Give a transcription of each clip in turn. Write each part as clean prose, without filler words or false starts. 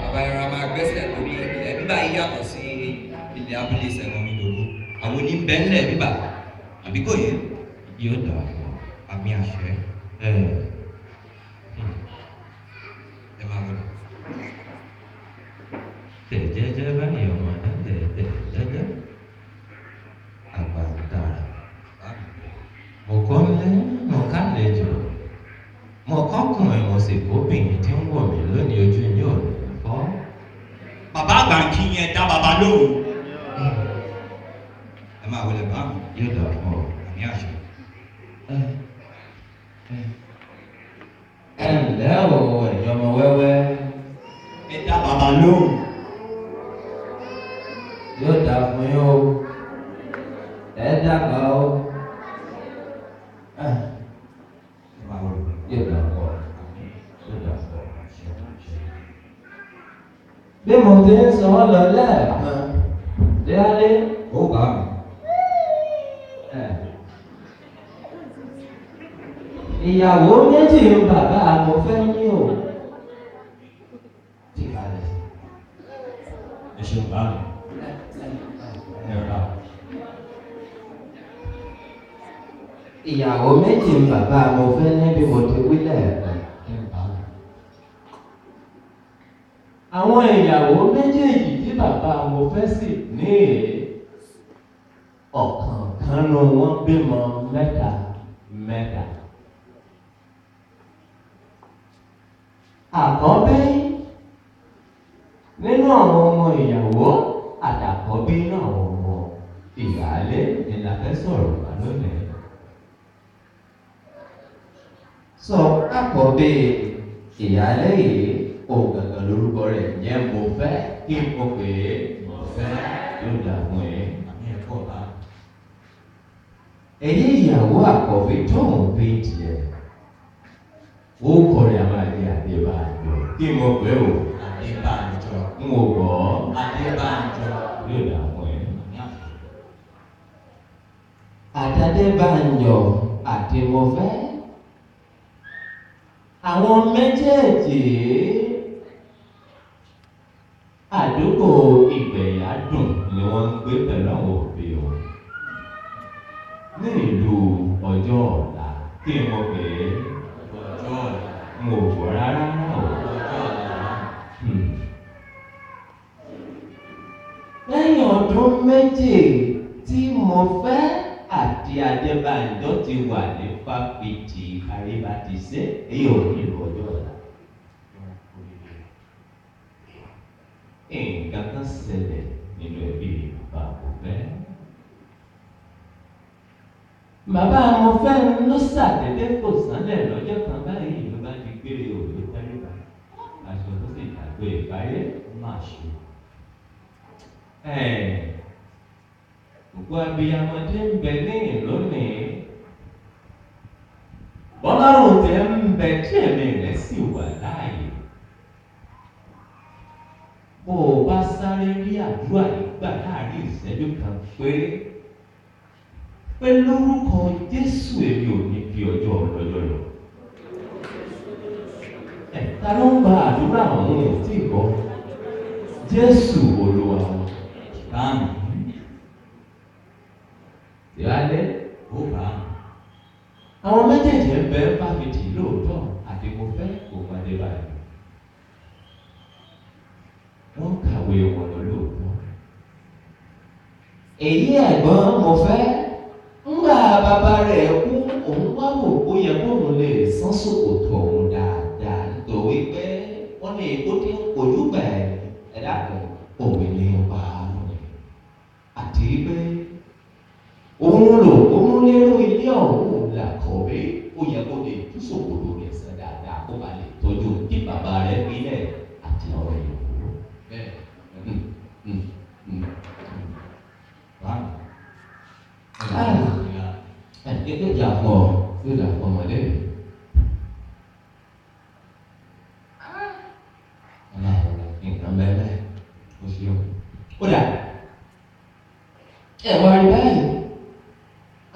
Bàbá ẹran máa gbẹ́sẹ̀ lórí ilẹ̀ bíbá yìí yàtọ̀ sí ilẹ̀ abúlé sẹ̀wọ̀n mi lòlú. Àwọn oníbẹ̀ńlẹ̀ bíbà àbí kò yé? Yóò dà fún ọ. Àmì àṣẹ. Ẹ Ẹ máa wọlé. Tẹ̀ jẹ́jẹ́ báyìí ọmọ náà tẹ̀ tẹ̀ jẹ́jẹ́. Àgbà ń dára. Mo kọ́ lé, mo kálejò. Mo kọ́kùnrin, mo sì kóbìnrin tí ń wò mí lónìí, ojú yín ò ní fọ́. Bàbá àgbà ń kí yẹn, dá bàbá lóhùn. Ẹ máa wọlé bá mi. Yóò dà fún ọ. Àmì àṣẹ. Ẹ ǹlẹ́ o, ẹ̀yin ọmọ wẹ́wẹ́. Ẹ dá bàbá lóhùn. Yóò dà fún yín o. Ẹ dàgbà o. Ẹ máa wọlé. Yóò dà fún ọ. Yóò dà fún ọ. Bí mo ti ń sọ ọ́ lọ lẹ́ẹ̀kan, Déálé. Ó bá mi. Ìyàwó méjì ń bàbá mo fẹ́ ní o. Tìkàlẹ̀. Ẹ ṣeun bá mi. Ẹ rà. Ìyàwó méjì ń bàbá mo fẹ́ ní bí mo ti wí lẹ́ẹ̀kan. Àwọn ìyàwó méjèèjì tí bàbá mo fẹ́ sì ní ọ̀kọ̀ọ̀kan nu wọn bímọ mẹ́ta mẹ́ta. Àkọ́bí nínú àwọn ọmọ ìyàwó àtàkọ́bí nínú àwọn ọmọ ìyáálé ni la fẹ́ sọ̀rọ̀ wá lónìí. Sọ àkọ́bí ìyáálé yìí, òun gangan lórúkọ rẹ̀ jẹ́ mo fẹ́ kí n mo pè é mo fẹ́. Yóò dà fún ẹ. Àmì ẹ̀kọ́ bá. Èyí ìyàwó àkọ́bí tóun bí tiẹ̀, ó kọrin àmàlẹ́ Adébánjọ. Kí mo pè ó? Adébánjọ. N ò gbọ́. Adébánjọ. Yóò dà fún ẹ. Àmì àṣẹ. Àtàdébánjọ àti mo fẹ́, àwọn méjèèjì àdúgbò Ìgbẹ̀yàdùn ni wọ́n ń gbé pẹ̀lú àwọn òbí wọn ní ìlú ọjọ́ ọ̀la. Kí mo pè é? Ọjọ́ ọ̀la. N ò gbọ́ rárá o. Ọjọ́ ọ̀la. Lẹ́yìn ọdún 2 tí mo fẹ́ àti Adébánjọ ti wà ní fáfitì Àríbátísé, èyí ò ní ìlú ọjọ́ ọ̀la. Nǹkan kan ṣẹlẹ̀ nínú ẹbí bàbá mo fẹ́. Bàbá mo fẹ́ ló ṣàdédé kò sánlẹ̀ lọ́jọ́ kan báyìí, ló bá di gbére òwe tẹ́lifà. Aṣọ tó sì dàgbé ìbáyé. Ó mà ṣe. Gbogbo abiyamọ tí ń bẹ níyìn lónìí, bọ́lárùn tí ń bẹ tí ẹ̀mí rẹ̀ sì wà láàyè, bó o bá sáré rí àdúrà nígbà láàrin ìṣẹ́jú kan péré pé lórúkọ Jésù, èmi ò ní fi ọjọ́ ọlọ́jọ́ lọ. Ẹ̀ ta ló ń gba àdúrà ọ̀hún ò tí ì gbọ́? Jésù Olúwa wa. Bá mi. Ìyáálé. Ó bá mi. Àwọn méjèèjì ń bẹ fáfitì lóòótọ́, àti mo fẹ́ òun Adébáyọ̀. Wọ́n kàwé wọn lọ lóòótọ́. Èyí ẹ̀gbọ́n mo fẹ́, ńgbà bàbá rẹ̀ kú, òun wá wò ó yẹ kóun lè sán ṣòkòtò òun dáadáa, nítorí pé wọ́n ní ikú tí ń kojú bẹ̀ ẹ̀ dákun òwe ní pa á lónìí. Àti pé òun lò òun lérò ilé ọ̀hún làkọ̀wé, ó yẹ kó lè tú ṣòkòtò rẹ̀ sàn dáadáa kó ba lè tọ́jú kí bàbá rẹ̀ nílẹ̀ àti ọ̀rẹ́ yòókù. Bẹ́ẹ̀. Bá mi. Ah. Ẹ yóò dà fún ọ, yóò dà fún ọmọdé mi. Nǹkan bẹ́ẹ̀ bẹ́ẹ̀. Ó ṣeun. Ó dà, ẹ wá rí báyìí,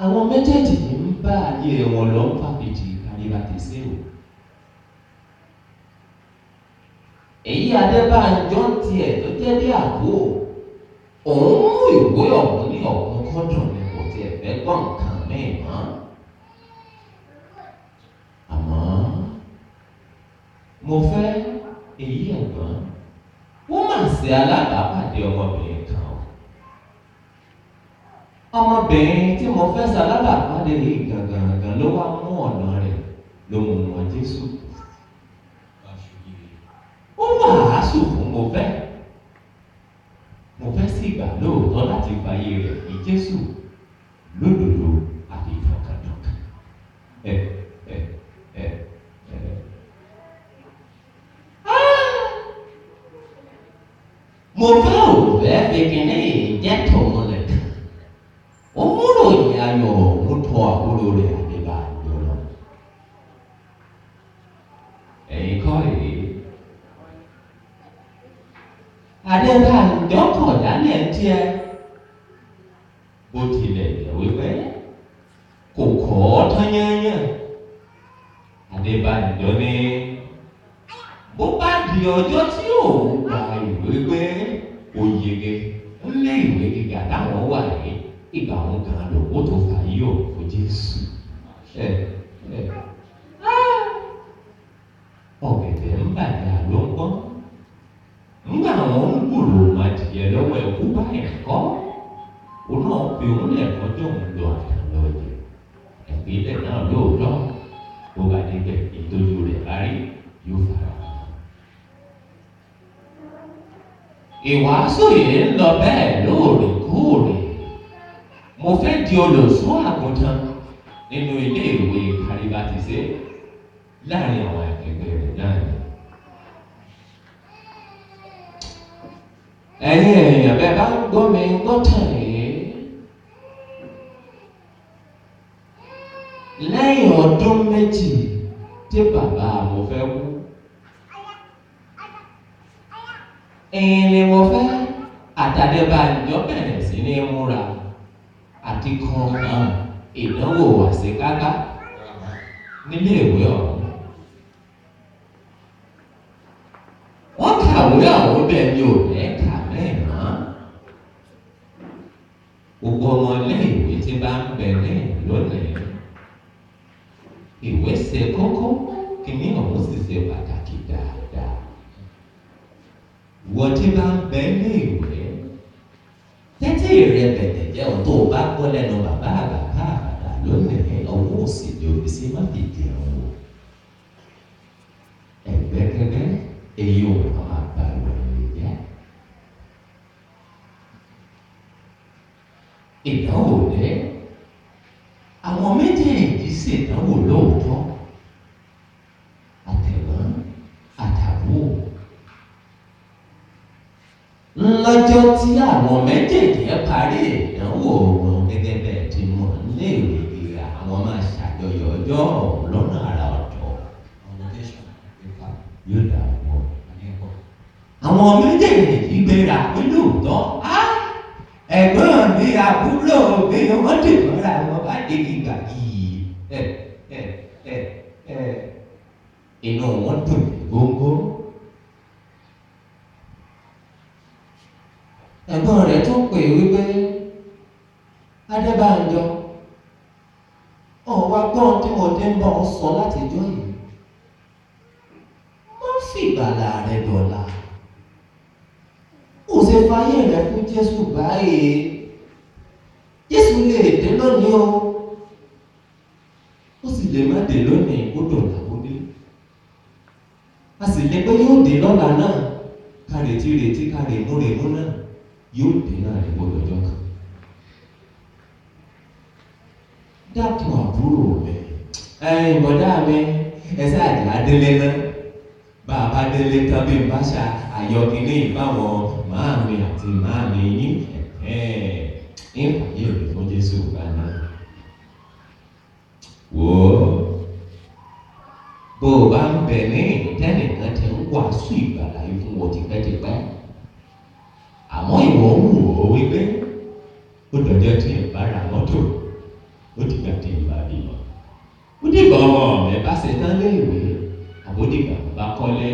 àwọn méjèèjì yìí ń bá ayé wọn lọ ń fàbìtì kárí bá ti ti ṣe o. Èyí Adébánjọ ń tiẹ̀ tó jẹ́ bí àbúrò òun mú ìwé ọ̀hún ní ọ̀kúnkúndùn ni kò tiẹ̀ fẹ́ gbọ́ nǹkan míì mọ́. Àmọ́ mo fẹ́ èyí ẹ̀gbọ́n wọ́n mà ṣe alábàápàdé ọmọbìnrin kan o. Ọmọbìnrin tí mo fẹ́ ṣe alábàápàdé yìí gangan ló wá mú ọ̀nà rẹ̀ ló mú wọn Jésù Kristi. Ó wàásù fún mo fẹ́. Mo fẹ́ sì gbà lóòótọ́ láti fàyè rẹ̀ ní Jésù lódodo àti ìtọkàntọkàn. Ẹ ẹ ẹ ẹ. Mo fẹ́ ò fẹ́ fi kinní yìí jẹ́ tòun nìkan. Ó múrò ìyá ayọ̀ òun tọ àbúrò rẹ̀ Adébánjọ lọ. Ẹ̀yin kọ́ èyí. Adébánjọ kọ̀ dálẹ̀ ń tiẹ̀. Bó tilẹ̀ jẹ́ wípé kò kọ́ ọ́ tán yányán. Adébánjọ ní bó bá di ọjọ́ tí òun gba ìwé pé ó yege nílé ìwé gíga táwọn wà ní ìgbà òun gan lòun tó fà yí òun fún Jésù. Ẹ ẹ ọ̀gẹ̀dẹ̀ ń bàjẹ́ ló ń gbọ́n. Nígbà àwọn ń gbòòrò máa dìyẹ lọ́wọ́ ẹ̀kú báyìí kọ́. Òun náà fi òun lẹ̀kọ́ jọ òun lọ àtàlọ́ jẹ. Ẹ̀pínlẹ̀ náà lóòótọ́ bó bá débẹ̀ ìtọ́jú rẹ̀ bá rí yóò fara hàn. Ìwàásù yìí ń lọ bẹ́ẹ̀ lóòrèkóòrè. Mo fẹ́ di olùṣọ́ àgùntàn nínú ilé ìwé Kárìbátìsé láàrin àwọn akẹgbẹ́ rẹ̀ náà ni. Ẹ̀yin èèyàn bẹ́ẹ̀ bá ń gbọ́ mi gbọ́ tàn yìí. Lẹ́yìn ọdún méjì tí bàbá mo fẹ́ kú. Ẹ̀yin ni mo fẹ́ àtàdébánjọ bẹ̀rẹ̀ sí ní múra àti kan ìdánwò àṣekágbá nílé ìwé ọ̀hún. Wọ́n kàwé àwọn bẹ́ẹ̀ ni ò lẹ́ka mẹ́ràn. Gbogbo ọmọ ilé ìwé tí bá ń bẹ ní lónìí. Ìwé ṣe kókó, kìíní ọ̀hún sì ṣe pàtàkì dáadáa. Wọ́n tí bá ń bẹ ní ìwé. Tẹ́tí rẹ bẹ̀tẹ̀ jẹ́ ohun tó o bá gbọ́ lẹ́nu bàbá bàbá àbàdà lónìí ọwọ́ òsì ni òbí sí má fi jẹun o. Ẹgbẹ́kẹ́gbẹ́ èyí ò wá máa ba ìwà ẹ̀yẹ jẹ́. Ìdánwò dé. Àwọn méjèèjì ṣèdánwò lóòótọ́. Àtẹ̀gbọ́n àtàbúrò. Lọ́jọ́ tí àwọn méjèèjì parí ìdánwò wọn gẹ́gẹ́ bẹ́ẹ̀ ti mọ̀ níléèwé gíga àwọn máa ṣàjọyọ̀ ọjọ́ ọ̀hún lọ́nà àrà ọ̀tọ̀. Yóò dà wọ́. Àwọn méjèèjì gbéra pé lóòótọ́ á ẹ̀gbọ́n mi àbúrò mi wọ́n dè mọ́ra wọn bá dé gíga yìí. Ẹ ẹ ẹ ẹ inú wọn dùn ní góńgó. Ẹ̀gbọ́n rẹ̀ tún pè wípé Adébánjọ ọ̀wá gbọ́n tí mo ti ń bọ̀ ń sọ látijọ́ yìí má fìgbàlà rẹ dọ̀la ó ṣe fàyè rẹ fún Jésù báyìí. Jésù lè dé lónìí o, ó sì lè má dé lónìí kó dọ̀la kó dé, a sì lè pé yóò dé lọ́la náà, ká retí retí ká remú remú náà yóò dé náà ní gbọdọ̀ ọjọ́ kan. Dákun àbúrò mi, ẹ̀yin bọ̀dá mi, ẹ sáàjì adélé náà. Bá a bá délé tán bí n bá ṣa àyọkíní ìbáwọn màámi àti màámi yín ń fàyè mi fún Jésù bá náà. Wò ó, bó o bá ń bẹ̀ ní ìtẹ́nìkan ti ń wàásù ìgbàlà yìí fún wọn tipẹ́tipẹ́. Àmọ́ ìwọ ń wò ó wípé ó dọjọ́ tí ì bá ra mọ́tò, ó dìgbà tí ì bá bímọ. Ó dìgbà ọmọ rẹ bá ṣe tán léèwé, àbódìgbà bá kọ́lé.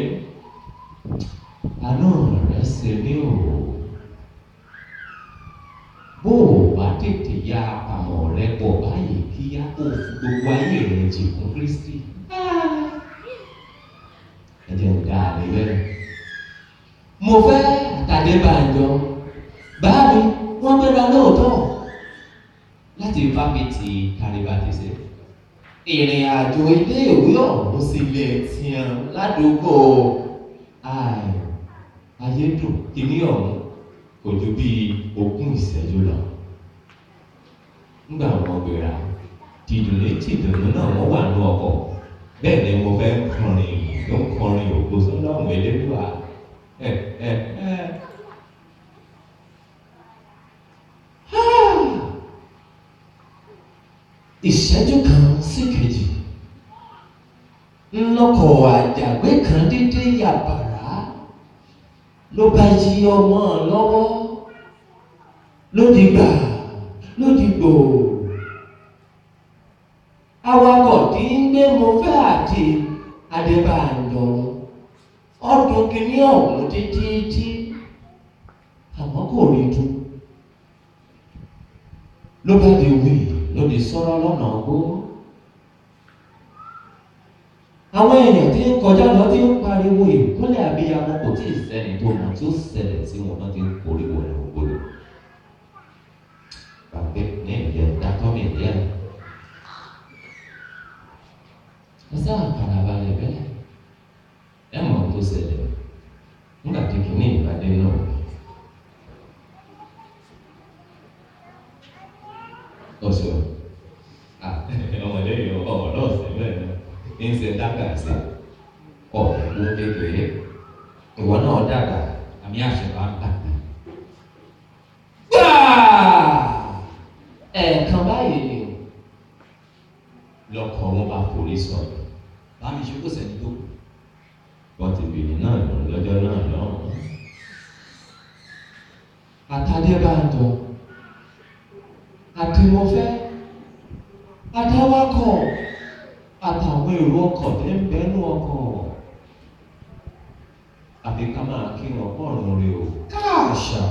Àánú rẹ̀ ṣe mí o. Bó o bá tètè ya àmọ̀ rẹ pọ̀ báyìí kíá kó o fi gbogbo ayé rẹ jì fún Kristi. Ẹ jẹ́ ń dá a lé bẹ́ẹ̀. Mo fẹ́ Àtàdébànjọ. Bá mi, wọ́n gbéra lóòótọ́ láti fáfitì Kárìbàtìṣe. Ìrìn àjò iléèwé ọ̀hún sì lè tiẹn ládùúgbò ayédùn kìíní ọ̀hún kò ju bíi 20 ìṣẹ́jú lọ. Nígbà wọn gbéra, tìdùnnú tìdùnnú náà wọ́n wà ní ọkọ̀. Bẹ́ẹ̀ ni mo fẹ́ kọrin ló ń kọrin ògo sọ́lọ́run Elédùà. Ìṣẹ́jú kan sí kejì, ńlọkọ̀ àjàgbé kan dédé yàbàrá ló bá yí ọmọ lọ́wọ́ lódìgbà lódìgbò. Awakọ̀ tí ń gbé mo fẹ́ àti Adébànjọ ọdún kìíní ọ̀hún títí tí àmọ́ kò rí dùn. Ló bá di wí ló di sọ̀rọ̀ lọ́nà ọgbó. Àwọn èèyàn tí ń kọjá lọ ti ń pariwo ìkúnlẹ̀ abiyamọ, kò tí ì sẹ́ni tó mọ̀ tí ó ṣẹlẹ̀ sí wọn náà ti ń koríko ní ògbóló. Bàbá ní ìyẹn dátọ́ mi díẹ̀. Ẹ sáà farabalẹ̀ bẹ́ẹ̀. Ẹ mọ̀ tó ṣẹlẹ̀ nígbà tí kìíní ìbàdí náà. Ọ̀sẹ̀ ọmọdé yìí ọ̀rọ̀ náà sí bẹ́ẹ̀ náà ń ṣe dágbà sí ọ̀pọ̀ kékeré ìwọ náà dàgbà. Àmì àṣẹ bá ń bà. Gbáà! Ẹ̀ẹ̀kan báyìí ni o. Lọkọ̀ wọn bá forí sọ. Bá mi ṣe kó sẹ́ni tó kù. Wọ́n ti bèrè náà lọ lọ́jọ́ náà lọ́hùn-ún. Àtàdébànjọ, àtìmọ̀fẹ́, àtàwákọ̀, àtàwọn èrò ọkọ̀ tẹ́ ń bẹ́nu ọkọ̀. Àfi ká máa kí wọn kọ́run rè o. Káàṣà!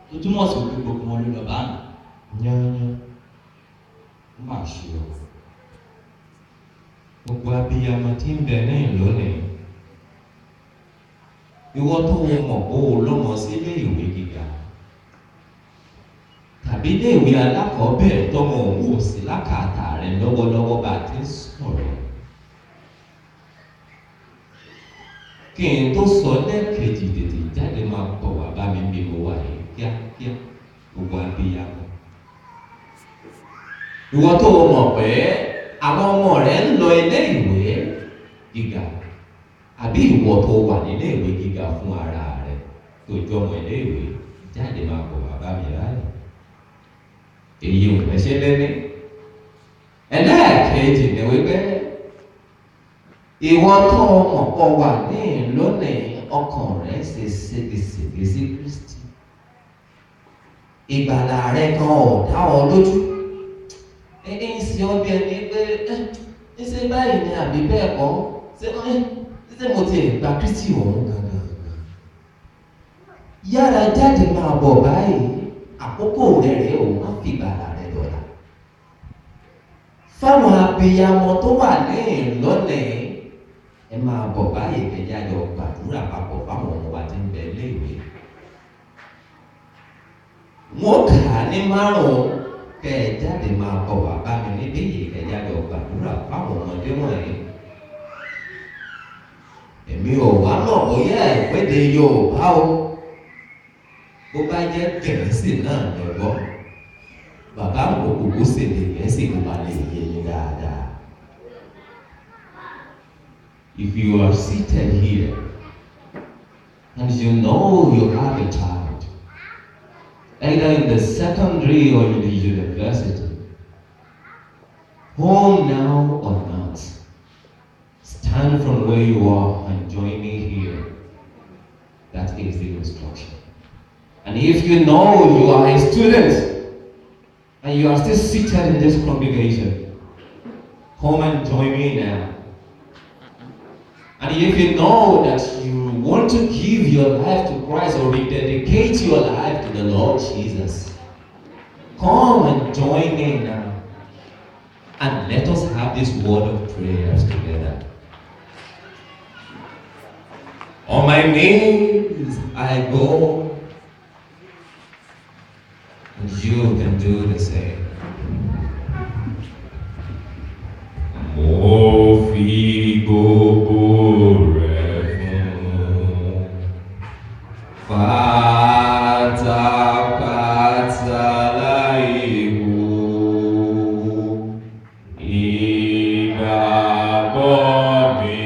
Tó túmọ̀ sí pé gbogbo wọn ló lọ bá mi. Yányán. Ó mà ṣe o. Gbogbo abiyamọ tí ń bẹ ní lónìí. Ìwọ tó o mọ̀ kó o lọ́mọ sí ilé ìwé gíga tàbí ilé ìwé alákọ̀ọ́bẹ̀rẹ̀ tọmọ òun ò sí lákàtà rẹ lọ́wọ́lọ́wọ́ bá a ti ń sọ̀rọ̀. Kí n tó sọ lẹ́ẹ̀kejì tètè jáde máa bọ̀ wá bá mi bí mo wà yìí kíákíá gbogbo abiyamọ. Ìwọ tó o mọ̀ pé àwọn ọmọ rẹ ń lọ ilé ìwé gíga àbí ìwọ tó wà nílé ìwé gíga fún ara rẹ tó jọmọ ilé ìwé jáde máa bọ̀ wá bá mi ráyè. Èyí ò fẹ́ ṣe lẹ́ní. Ẹlẹ́ẹ̀kejì ni wípé ìwọ tó mọ̀ pọ̀ wà ní lónìí ọkàn rẹ ṣe ségesège sí Kristi. Ìgbàlà rẹ kan ò dá ọ lójú. Ẹ ń ṣe ọ bí ẹni pé ẹ ṣe báyìí ni àbí bẹ́ẹ̀ kọ́, ṣé mo ti gba Kristi òun gangan. Yára jáde máa bọ̀ báyìí, àkókò rẹ rèé o, má fi ìgbàlà rẹ dọ̀la. Fáwọn abiyamọ tó wà ní ìlọ́lẹ̀, ẹ máa bọ̀ báyìí kẹjá jọ gbàdúrà papọ̀ fáwọn ọmọ wa tí ń bẹ léèwé. Wọ́n kà á ní 5 kẹ ẹ jáde máa bọ̀ wá bá mi níbí yìí kẹjá jọ gbàdúrà fáwọn ọmọdé wọ̀nyí. Èmi ò wá mọ̀ bóyá ìpèdè Yorùbá o. Bó bá jẹ́ Gẹ̀ẹ́sì náà lẹ gbọ́. Bàbá òkùnkùn sì lè Gẹ̀ẹ́sì kó ba lè yé yín dáadáa. If you are seated here and you know you have a child, either in the secondary or in the university, home now or not, stand from where you are and join me here. That is the instruction. And if you know you are a student and you are still seated in this congregation, Come and join me now. And if you know that you want to give your life to Christ or rededicate your life to the Lord Jesus, come and join me now. And let us have this word of prayers together. On my knees I go, and you can do the same. Mo fi gbogbo rẹ̀ fún pátápátá láì kù. Ìgbàgbọ́ mi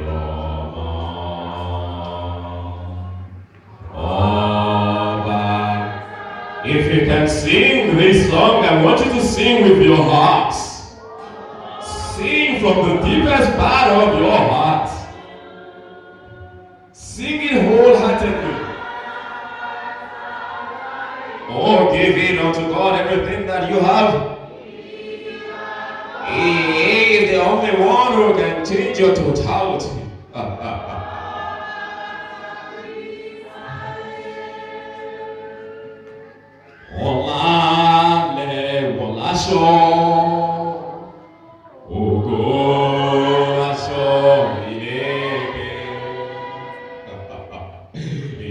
rọ̀ mọ́ Ọba. If you can sing this song, I want you to sing with your hearts. Sing from the deepest part of your heart. Sing it wholeheartedly. Oh, give in unto God everything that you have. He is the only one who can change your totality. Ọlá lẹ̀wọ̀ láṣọ. Ògo aṣọ ìlékè.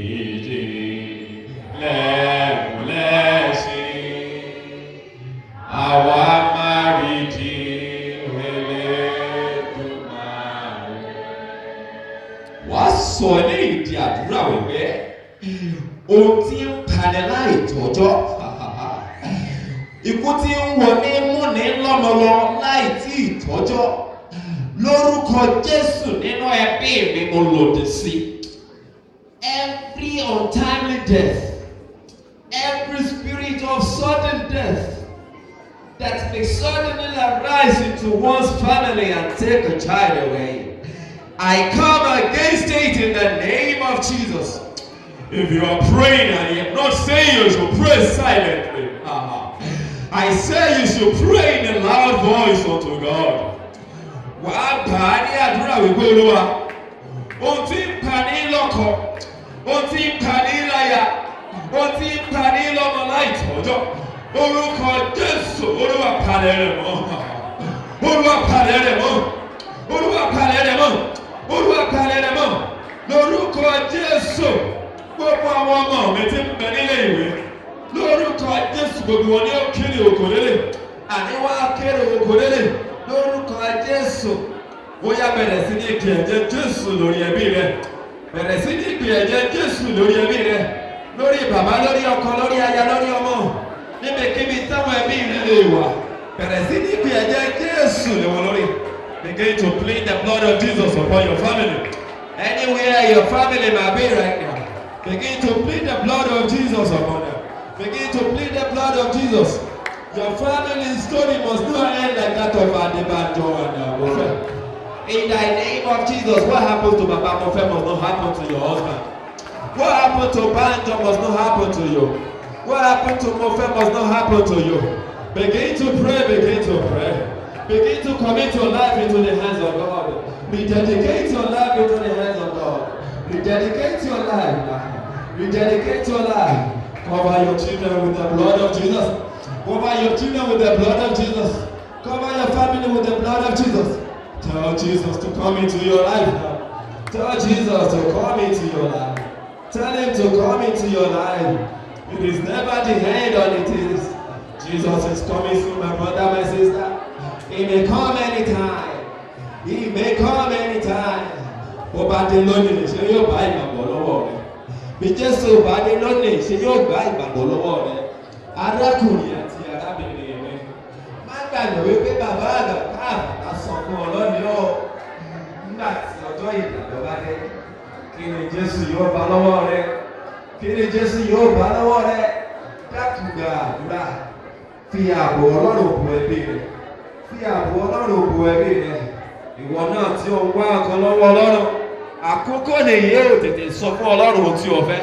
Ìjì lẹ́kùn lẹ́ṣin. Àwa máa rí di Elédùmarè. Wàá sọ eléyìí di àdúrà wípé ohun tí ń pani láì tọ́jọ́, ikú tí ń wọlé múni lọ́mọ lọ láì tí ì tọ́jọ́, lórúkọ Jésù nínú ẹbí mi mo lòdì sí. Every untimely death, every spirit of sudden death that may suddenly arise into one's family and take a child away, I come against it in the name of Jesus. If you are praying and you are not saying, you should pray silently. I say you should pray in a loud voice unto God. Wàá gbà á ní àdúrà wípé Olúwa, ohun tí ń pa ní lọ́kọ, ohun tí ń pa ní láya, ohun tí ń pa ní lọ́mọ láì tọ́jọ́, orúkọ Jésù, Olúwa palẹ̀ rẹ̀ mọ́. Olúwa palẹ̀ rẹ̀ mọ́. Olúwa palẹ̀ rẹ̀ mọ́. Olúwa palẹ̀ rẹ̀ mọ́. Lórúkọ Jésù, gbogbo àwọn ọmọ mi tí ń bẹ nílé ìwé, lórúkọ Jésù, gbogbo wọn ni ó kéré oko lélẹ̀, àní wá kéré oko lélẹ̀ lórúkọ Jésù. Ó yá, bẹ̀rẹ̀ sí ní ìpè ẹ̀jẹ̀ Jésù lórí ẹbí rẹ. Bẹ̀rẹ̀ sí ní ìpè ẹ̀jẹ̀ Jésù lórí ẹbí rẹ, lórí bàbá, lórí ọkọ, lórí aya, lórí ọmọ, níbikíbi táwọn ẹbí rẹ lè wà. Bẹ̀rẹ̀ sí ní ìpè ẹ̀jẹ̀ Jésù lé wọn lórí. Begin to plead the blood of Jesus upon your family. Anywhere your family may be right now, begin to plead the blood of Jesus upon them. Begin to plead the blood of Jesus. Your family story must not end like that of Adebanjo and Mofe. In the name of Jesus, what happened to Baba Mofe must not happen to your husband. What happened to Banjo must not happen to you. What happened to Mofe must not happen to you. Begin to pray, begin to pray. Begin to commit your life into the hands of God. Rededicate your life into the hands of God. Rededicate your life now. Rededicate your life. Cover your children with the blood of Jesus. Cover your children with the blood of Jesus. Cover your family with the blood of Jesus. Tell Jesus to come into your life now. Tell Jesus to come into your life. Tell him to come into your life. It is never the end on it is. Jesus is coming soon, my brother, my sister. He may come anytime. He may come anytime. Bó bá dé lónìí, ṣé yóò bá ìgbàgbọ́ lọ́wọ́ rẹ? Bí Jésù bá dé lónìí, ṣé yóò bá ìgbàgbọ́ lọ́wọ́ rẹ? Arákùnrin àti arábìnrin mi, má gbàgbé wípé bàbá àgbà káàbà sọ fún ọ lónìí o. Nígbà tí ọjọ́ ìgbàgbọ́ bá dé, kí ni Jésù yóò bá lọ́wọ́ rẹ? Kí ni Jésù yóò bá lọ́wọ́ rẹ? Dákun gba àdúrà. Fi ààbò Ọlọ́run bo ẹbí rẹ. Fi ààbò Ọlọ́run bo ẹbí rẹ. Ìwọ náà tí ó ń wá ọkàn lọ́wọ́ Ọlọ́run, àkókò nìyí ò tètè sọ fún Ọlọ́run ohun tí o fẹ́.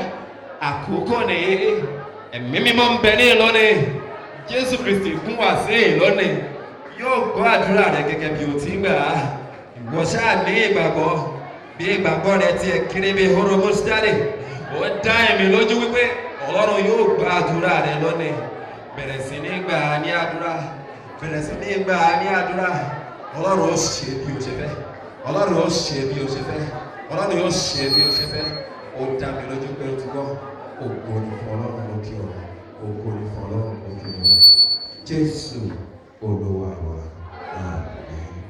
Àkókò nìyí. Ẹ̀mí Mímọ́ ń bẹ ní lónìí. Jésù Kristi kún wá sí lónìí. Yóò gbọ́ àdúrà rẹ gẹ́gẹ́ bí o ti ń gbà á. Ìwọ ṣáà ní ìgbàgbọ́. Bí ìgbàgbọ́ rẹ tiẹ̀ kéré bí hóró mọ́sítárì, ó dá èmi lójú wípé Ọlọ́run yóò gba àdúrà rẹ lónìí. Bẹ̀rẹ̀ sí ní gbà á ní àdúrà. Bẹ̀rẹ̀ sí ní gbà á ní àdúrà. Ọlọ́run ó ṣe bí o ṣe fẹ́. Ọlọ́run ó ṣe bí o ṣe fẹ́. Ọlọ́run yóò ṣe bí o ṣe fẹ́. Ó dá mi lójú pé o ti gbọ́. Ògo ni fún Ọlọ́run lókè ọ̀run. Ògo ni fún Ọlọ́run lókè ọ̀run. Jésù Olúwa wa. Àmín.